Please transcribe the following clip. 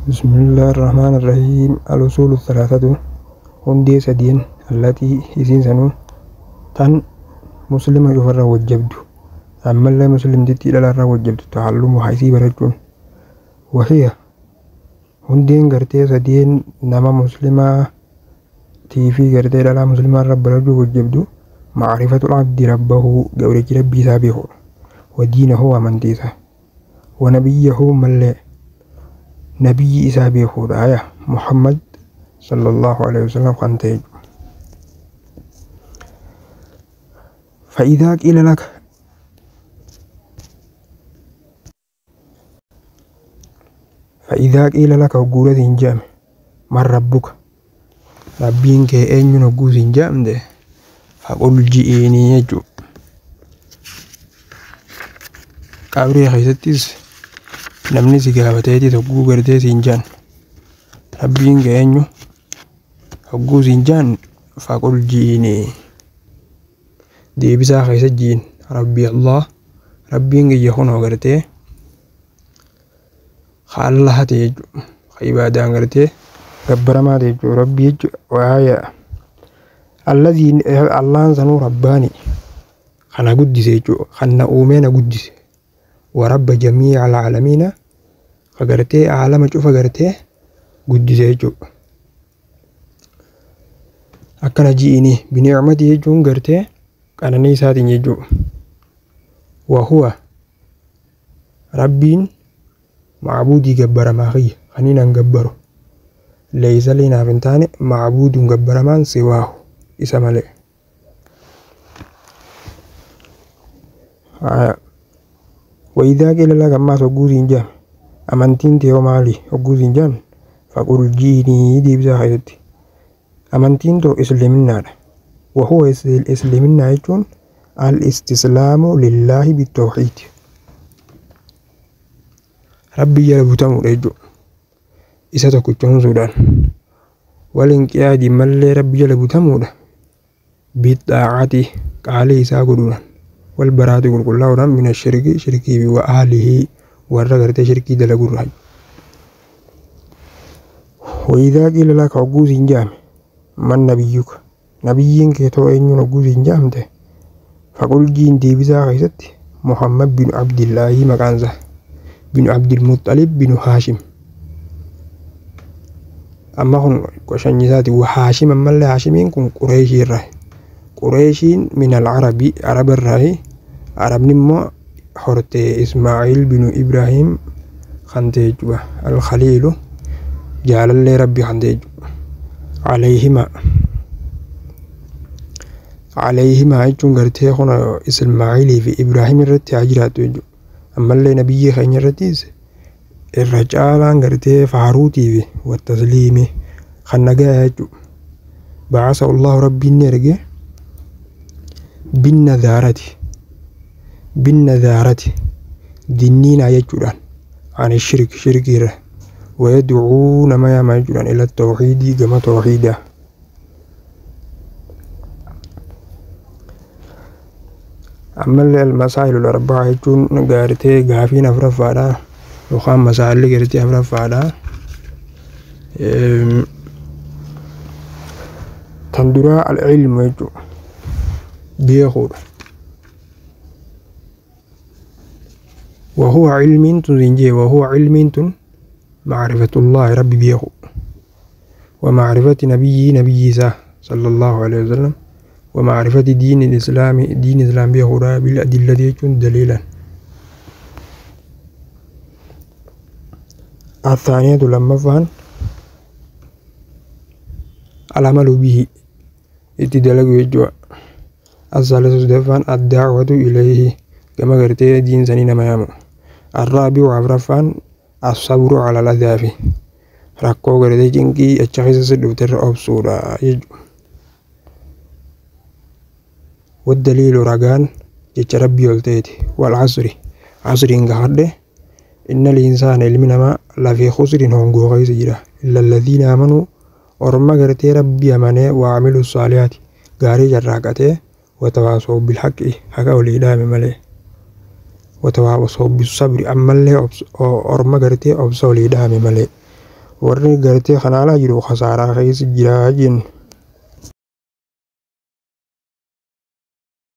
بسم الله الرحمن الرحيم. الأصول الثلاثة hundee sadiin allatii isiin sanuu tan muslima cufarra wajjabdu, ammallee muslimtittii dhalarra wajjabdu, ta'allumu haa isii barachuun. Wahiya hundeen gartee sadiin nama muslimaa tiifii gartee dhalaa muslimaa irra barachuu wajjabdu, macrifatul abdi rabbahu, gabrichi rabbii isaa beekuudha, wa diinahu, amantii isaa, wa nabiyyahu, mallee nabiyyi isaa beekuudha, aya Muhammad sallallahu alaihi wasallam kan ta'e. فإذا قيل لك، فإذا قيل لك وقولة جام من ربك، ربين كي أين نقول جام ده، فقل جئيني يجو qabrii keessattis namni si gaafateeti hogguu gartee siin jaan rabbiin kee eenyu hogguu siin jaan, faqul ji'ini, deebisaa keessa ji'in, rabbi Allah, rabbiin kiyya kunoo gartee ka Allah ta'e jechuudha, ka ibaadaan gartee gabbaramaa ta'e jechuudha, rabbii jechuudha. Waaya alladhii Allahan sanuu rabbaani kana guddise jechuudha, kan na uumee na guddise, ورب جميع العالمين, ka gartee aalama cufa gartee guddise jechuudha. Akkana ji'ini binicmatii jechuun gartee qananii isaatiin jechuudha. Wahuwa rabbiin macbuudii gabbaramaa kiyya kaniin an gabbaru, leeysa liinaaf hin taane macbuuduun gabbaramaan siwaahu isa malee. وإذا قيل لك ammaas hogguu siin jedhame amantiin tee hoo maali hogguu siin jedhan, faqul ji'inii, deebisaa keessatti amantiin too islaminaadha. وهو islaminaa jechuun الاستسلام لله بالتوحيد, rabbii jala butamuudha jechuudha, isa tokkichoomsuudhaan, والانقياد, mallee rabbi jala butamuudha, بالطاعة, qaalii isaa godhuudhaan, والبراءة, qulqullaa'uudhaan, من الشرك, shirkii fi وأهله, warra gartee shirkii dalagurraa. وإذا قيل لك hogguu siin jedhame من نبيك, nabiyyiin kee too eenyuun hogguu siin jedhamte, فقل jiin deebisaa keessatti Muhammad bin Abdillaahi maqaan isaa, bin Abdilmuxalib bin Haashim. Amma kun sanyii isaati. Wa Haashim, ammallee Haashimiin kun Qureeshii irraa. Qureeshiin من العرب, Araba irraa. Arabni immoo hortee Ismaa'iil bin Ibraahim kan ta'e jechuudha, الخليل, jaalallee rabbii kan ta'e jechuudha. عليهما, عليهما jechuun gartee kun Ismaa'ilii fi Ibraahim irratti haa jiraattu jechuudha. Ammallee nabiyyi keenya irrattis irra caalaan gartee faaruutii fi والتسليم kan nagaa jechuudha. بعثه الله, rabbiin ni erge, بالنذارة, بالنذارة dinniinaa jechuudhaan, عن الشرك, shirkii irra, ويدعو, nama yaamaa jechuudhaan, إلى التوحيد, gama tawxiidaa. Ammallee المسائل الأربعة jechuun gartee gaafiin afuraffaadha yookaan masaalli gartee afuraffaadha. Tan duraa العلم jechuudha, beekuudha. وهو علم تنجي, وهو علم معرفة الله, ربي بيخو, ومعرفة نبيه, نبي صلى الله عليه وسلم, ومعرفة دين الإسلام, دين الإسلام بيخو بالأدلة دليلا. الثانية lammaffaan العمل به, itti dalagu jechuudha. الثالثة sadaffaan الدعوة إليه, gama gartee diin sanii nama yaamu. الرابع afuraffaan الصبر على الأذى فيه, rakkoo gartee cinqii achi keessa si dhufte irra obsuudha jechuudha. والدليل ragaan jecha rabbii ol ta'eeti. والعصر, asriin gaafadhe, إن الإنسان ilmi namaa, لفي خسر hongoo keessa jira, إلا الذين آمنوا, orma gartee rabbii amanee, وعملوا الصالحات, gaarii carraaqatee, وتواصوا بالحق, haqa walii dhaame malee, وتواصوا بالصبر, ammallee orma gartee obsa walii dhaame malee. Warri gartee kana alaa jiru khasaaraa keessa jira jennu.